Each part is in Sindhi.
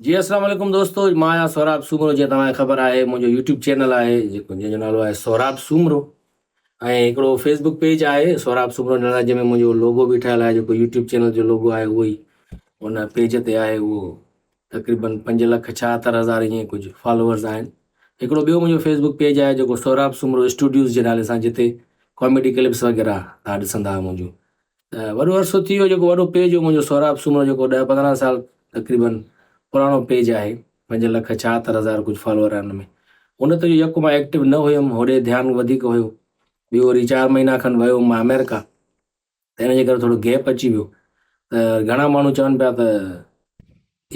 جي اسلام عليڪم دوستو مان آهيان سهراب سومرو جيئن توهان کي خبر آهي منهنجو يوٽيوب چينل آهي جيڪو جنهن جو نالو آهي سهراب سومرو ۽ هڪڙو فيسبوڪ پيج آهي سهراب سومرو نالي جنهن ۾ منهنجو لوگو به ٺهيل آهي جيڪو يوٽيوب چينل جو لوگو آهي اهو ئي ان پيج تي آهي اهو تقريبن 5,76,000 ائين ڪجهه فالوورز آهن هڪڙو ٻيو منهنجو فيسبوڪ پيج آهي جيڪو سهراب سومرو اسٽوڊيوز جي نالي سان جتي ڪاميڊي ڪلپس وغيره توهان ڏسندا منهنجو ته وڏو عرصو ٿي ويو جيڪو وڏو پيج هو منهنجو سهراب سومرو جيڪو ڏهه 15 سال تقريبن پراڻو پيج آهي 5,76,000 ڪجهه فالوور آهن ان ۾ ان تي يڪو مان ايڪٽو نه هيم هوڏي ڌيان وڌيڪ هيو ٻيو وري چار مهينا کن ويو مان آمريڪا ته ان جي ڪري ٿورو گيپ اچي ويو ته گهڻا ماڻهو چون پيا ته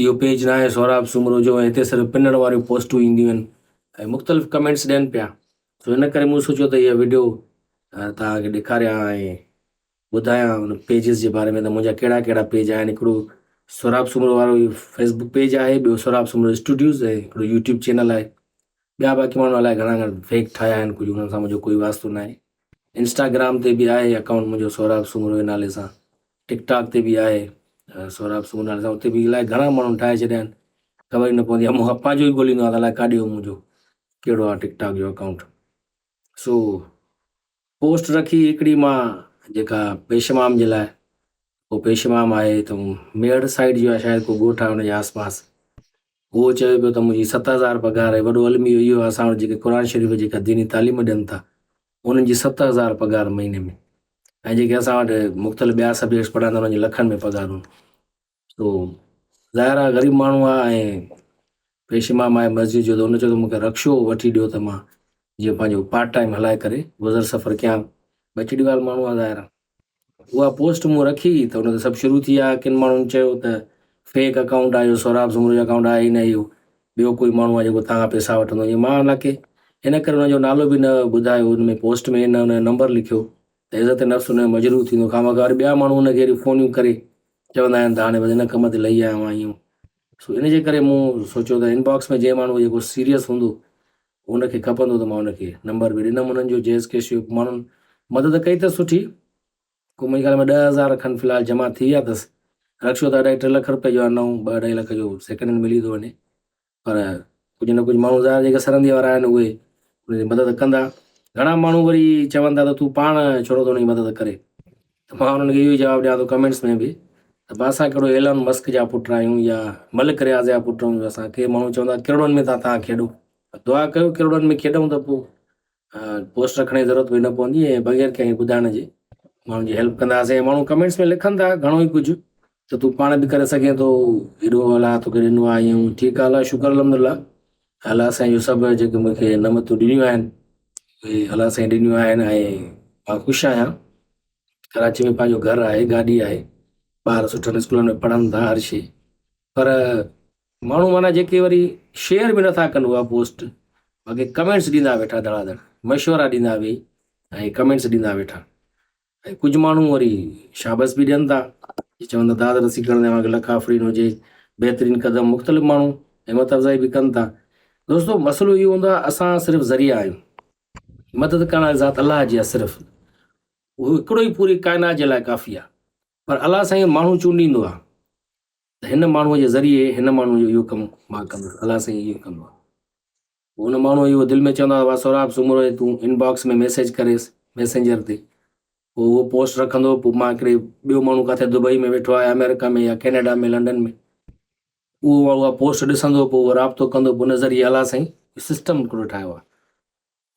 اهو پيج ناهي سهراب سومرو جو ۽ هتي صرف پنڻ واريون پوسٽون اينديون آهن ۽ مختلف ڪمينٽس ڏين پيا سو ان ڪري مون سوچيو ته اها وڊيو توهان کي ڏيکاريان ۽ ٻڌايان ان پيجز جي باري ۾ ته منهنجا ڪهڙا ڪهڙا پيج آهن هڪڙو سهراب سومرو وارو فيسبوڪ پيج آهي ٻيو سهراب سومرو اسٽوڊيوز ۽ هڪڙو يوٽيوب چينل آهي ٻيا باقي ماڻهو الائي گهڻا گهڻا فيڪ ٺاهيا آهن ڪجهه انهن سان منهنجو ڪوئي واسطو ناهي انسٽاگرام تي به آهي اڪائونٽ منهنجو سهراب سومرو جي نالي سان ٽڪ ٽاڪ تي به آهي سهراب سومرو نالي سان اتي به الائي گهڻا ماڻهن ٺاهي ڇڏيا آهن خبر ئي نه پوندي آهي مون کان پنهنجو ئي ڳوليندو آهيان ته الائي ڪاڏي ويو منهنجو ڪهڙو آهي ٽڪ ٽاڪ جو اڪائونٽ سو پوسٽ رکي هڪڙي مان جيڪا پيشمام جي لاء ڪو پيشمام آهي ته ميهڙ سائيڊ جو آهي شايد ڪو ڳوٺ آهي ان جي آس پاس اهو چوي پيو ته منهنجي 7000 پگهار آهي وڏو الميو اهو آهي اسان وٽ جيڪي قرآن شريف جيڪا ديني تعليم ڏين ٿا انهن جي 7000 پگهار مهيني ۾ ۽ جيڪي اسان وٽ مختلف ٻيا سبجيڪٽس پڙهائن ٿا انهن جي لکن ۾ پگهارون سو ظاهر آهي غريب ماڻهو آهي ۽ پيش امام آهي مسجد جو ته هن چيو ته مون کي رڪشو وٺي ڏيو ته مان جيئن پنهنجو پارٽ ٽائيم هلائي ڪري گذر سفر ڪيان ٻچڙي وال ماڻهو آهي ظاهر آهي اها پوسٽ مون رکي ته ان تي سڀ شروع ٿي ويا ڪن ماڻهن چيو ته فيڪ اڪائونٽ آهي اهو سهراب سومرو جو اڪائونٽ آهي ئي نه اهو ٻيو ڪوئي ماڻهو آهي جيڪو توهان کان پئسا وٺندو هجي مان حالانڪه ان ڪري ان جو نالو به نه ٻڌايو ان ۾ پوسٽ ۾ نه ان جو نمبر لکيو ته عزت نفس ان جو مجروح ٿيندو خامخواه وري ٻيا ماڻهو ان کي وري فونيون ڪري چوندا آهن ته هاڻي بس ان ڪم تي لهي آيو آهيون سو ان جي ڪري مون سوچيو ته انباڪس ۾ جنهن ماڻهو جيڪو سيريس هوندو ان کي کپندو ته مان ان کي نمبر به ڏنم انهن جو جيس ڪيش جو ماڻهن مدد ڪئي ته سٺي ڪو منهنجي خيال ۾ 10,000 کن في الحال جمع ٿي ويا اٿس رڪشو ته اڍائي ٽي لک روپئي جو آهي نئون ٻه اڍائي لک جو سيڪنڊ هينڊ ملي ٿو وڃي پر ڪجهه نه ڪجهه ماڻهو ظاهر جيڪي سرندي وارا آهن اهي ان جي مدد ڪندا. گهڻا ماڻهو وري چون ٿا ته تون پاڻ ڇو نٿو ان جي مدد ڪري ته مان انهن کي اهو ئي جواب ڏيان ٿو ڪمينٽس ۾ به ته ڀا اسان ڪهڙو ايلان مسڪ جا پٽ آهيون يا ملڪ رياض جا پٽ آهيون جو اسان ڪي ماڻهو چوندا ڪروڙن ۾ ٿا تان کيڏو دعا ڪيو ڪروڙن ۾ کيڏون ته پوء پوسٽ رکڻ جي ضرورت به نه پوندي ۽ بغير ڪنهن کي ٻڌائڻ جي ماڻهن جي هيلپ ڪنداسين ۽ ماڻهو ڪمينٽس ۾ لکن ٿا گهڻو ئي ڪجهه ته تون پاڻ به ڪري سگهين ٿو ايڏو الله توکي ڏنو آهي ائين ٺيڪ آهي الله شڪر الحمد لله الله سائين جو سڀ جيڪي مونکي نعمتون ڏنيون آهن اهي الله سائين ڏنيون آهن ۽ مان خوش آهيان ڪراچي ۾ پنهنجو گهر آهي گاڏي آهي ٻار سٺن اسڪولن ۾ پڙهن ٿا هر شي پر ماڻهو معنيٰ جيڪي وري شيئر به نٿا ڪن اها پوسٽ باقي ڪمينٽس ڏيندا ويٺا ڌڙا ڌڙ مشورا ڏيندا ويهي ۽ ڪمينٽس ڏيندا ويٺا ۽ ڪجهه ماڻهو وري شابس به ڏين ٿا چون ٿا داد رسي ڪرڻ اوهان کي لک آفرين هجي بهترين قدم مختلف ماڻهو همت افزائي به ڪن ٿا دوستو مسئلو اهو هوندو آهي اسان صرف ذريعا آهيون مدد ڪرڻ واري ذات الله جي آهي صرف اهو هڪڙو ئي پوري ڪائنات جي لاء ڪافي آهي پر الله سائين ماڻهو چونڊيندو آهي ته هن ماڻهوء جي ذريعي هن ماڻهوء جو اهو ڪم مان ڪندس. الله سائين اهو ڪندو آهي. پوء ان ماڻهوء اهو دل ۾ چوندو آهي ته واهه سهراب سومرو جي تون ان باڪس ۾ ميسيج ڪريس ميسينجر تي. پوء اهو پوسٽ رکندو پوء مان هڪڙي ٻيو ماڻهو ڪاٿي دبئي ۾ ويٺو آهي آمريڪا ۾ يا ڪينيڊا ۾ لنڊن ۾ اهو اها پوسٽ ڏسندو پوء اهو رابطو ڪندو پوء ان ذريعي الله سائين سسٽم هڪڙو ٺاهيو آهي.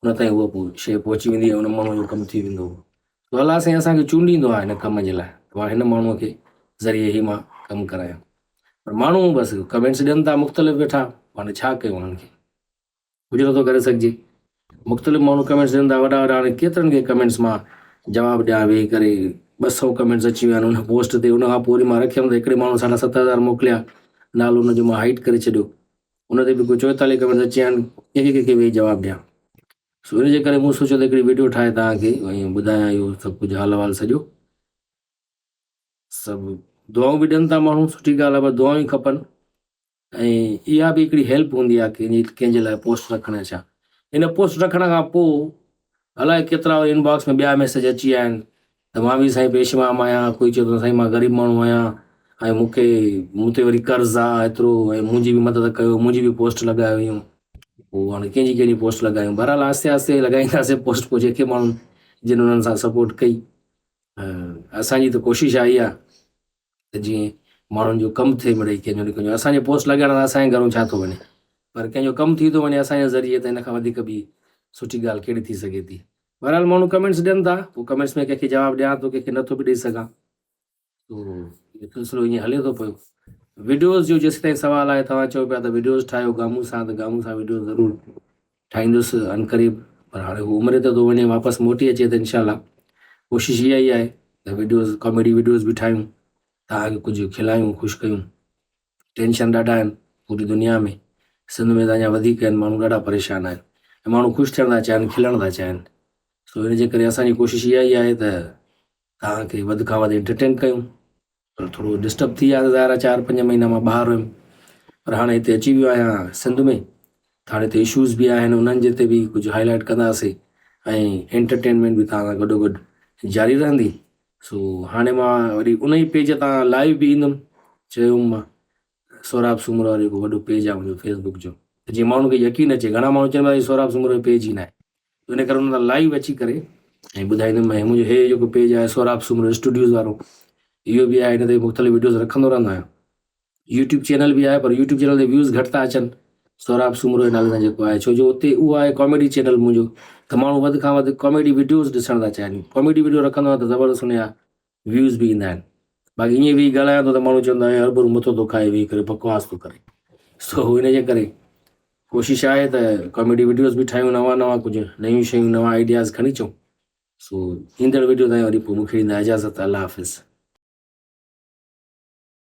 ان تائين اها پوء شيء پهچي ويندي ۽ ان ماڻهوء جو ڪم ٿي ويندو هو. سو الله سائين اسان کي چونڊيندو آهي هن ڪم جي لاء ته مان هن ماڻهوء کي ذريعي هي مان ڪم ڪرايان. پر ماڻهو بس ڪمينٽس ڏين ٿا مختلف ويٺا پاڻ ڇا ڪيون انهن کي ڪجهه نٿو ڪري سگهجي. مختلف ماڻهو ڪمينٽس ڏين ٿا وڏا وڏا هاڻي ڪيترن کي ڪمينٽس مان جواب ڏيان ويهي ڪري 200 ڪمينٽس اچي ويا آهن ان پوسٽ تي ان کان پوء وري مان رکيم ته هڪڙي ماڻهو 7,500 موڪليا نالو ان جو مان هائيڊ ڪري ڇڏيو ان تي به ڪو 44 ڪمينٽس اچي ويا آهن ڪنهن کي ڪنهن کي ويهي جواب ڏيان سو ان جي ڪري مون سوچيو ته هڪڙي ويڊيو ٺاهي توهان کي ۽ ٻڌايان اهو سڀ ڪجهه حال احوال سڄو سڀ دعائون به ڏين ٿا ماڻهو سٺي ڳالهه آهي پر دعائون ئي کپن ۽ اها به هڪڙي هيلپ هوندي آهي ڪنهن جي ڪنهن جي لاء پوسٽ رکڻ ڇا ان پوسٽ رکڻ کان پوء الائي ڪيترا وري ان باڪس ۾ ٻيا ميسيج اچي ويا آهن ته مان به سائين پيش امام آهيان، ڪوئي چئي ٿو سائين مان غريب ماڻهو آهيان، ۽ مون کي مون تي وري قرض آ ايترو ۽ منهنجي به مدد ڪيو منهنجي به پوسٽ لڳايو ايون پوء هاڻي ڪنهن جي ڪهڙي پوسٽ لڳايون بهرحال آهستي آهستي لڳائينداسين پوسٽ پوء جيڪي ماڻهن جن انهن سان سپورٽ ڪئي اسان جي ته ڪوشش آئي آ ته جيئن ماڻهن جو ڪم ٿئي مڙئي ڪنهن جو نه ڪنهن جو اسان جي پوسٽ لڳائڻ سان اسان جي گهرون ڇا ٿو وڃي پر ڪنهن جو ڪم ٿي ٿو وڃي اسان جي ذريعي ته ان کان وڌيڪ ٻي سٺي ڳالهه ڪهڙي ٿي سگهي ٿي. بهرحال ماڻهو ڪمينٽس ڏين ٿا پوء ڪمينٽس ۾ ڪنهن کي جواب ڏيان ٿو ڪنهن کي نٿو به ڏئي سگهان تو اهو سلسلو ائين هلي ٿو پيو. وڊيوز جو جيسيتائين سوال آهي توهان چئو پيا ته وڊيوز ٺاهيو گامون سان ته گامون سان وڊيوز ضرور ٺاهيندس عنقريب پر هاڻي هو عمري تي ٿو وڃي واپس موٽي اچي ته انشاء الله ڪوشش اها ئي آهي ته وڊيوز ڪاميڊي وڊيوز به ٺاهيون توهان کي ڪجهه کلايون خوش ڪيون ٽينشن ڏاڍا آهن پوري دنيا ۾ سنڌ ۾ ته اڃا وڌيڪ آهن ماڻهو ڏاڍا پريشان آهن ۽ ماڻهو خوش ٿيڻ ٿا چاهن کلڻ ٿا چاهن سو ان جي ڪري اسان جي ڪوشش اها ئي آهي ته توهان کي وڌ کان وڌ انٽرٽين ڪيون پر ٿورو ڊسٽرب ٿي ويا ظاهر آهي چار پنج مهينا مان ٻاهر هيم پر هاڻي هتي اچي ويو آهيان سنڌ ۾ ته هاڻي هتي اشوز به آهن انهن جي تي به ڪجهه هائي لائيٽ ڪنداسي ۽ انٽرٽينمينٽ به توهان سان گڏو گڏ جاري رهندي سو هاڻي مان وري ان ئي پيج تان لائيو به ايندم چيو هوم مان سهراب سومرو وارو جيڪو وڏو پيج آهي منهنجو فيس بڪ جو ته جيئن ماڻهن کي يقين اچي گهڻا ماڻهو چون پيا هي سهراب سومرو جو پيج ئي ناهي ان ڪري ان تان لائيو اچي ڪري ۽ ٻڌائيندم ۽ منهنجو هي جيڪو پيج آهي سهراب سومرو اسٽوڊيوز وارو اهو به آهي هن تي مختلف وڊيوز رکندو رهندو آهيان يوٽيوب چينل به آهي پر يوٽيوب چينل تي ويوز گهٽ ٿا اچن سهراب سومرو جي نالي سان جيڪو آهي ڇو جو اتي اهو آهي ڪاميڊي چينل منهنجو ته ماڻهو وڌ کان وڌ ڪاميڊي وڊيوز ڏسڻ ٿا چاهين ڪاميڊي وڊيو رکندو آهيان ته زبردست ان جا ويوز به ايندا آهن باقي ائين ويهي ڳالهايان ٿو ته ماڻهو چوندا آهن هربرو مٿو ٿو کائي ويهي ڪري بڪواس ٿو ڪري سو ان جي ڪري ڪوشش آهي ته ڪاميڊي وڊيوز به ٺاهيون نوان نوان ڪجهه نيون شيون نوان آئيڊياز کڻي اچون سو ايندڙ وڊيو تائين وري پوء مونکي ڏيندا اجازت الله حافظ.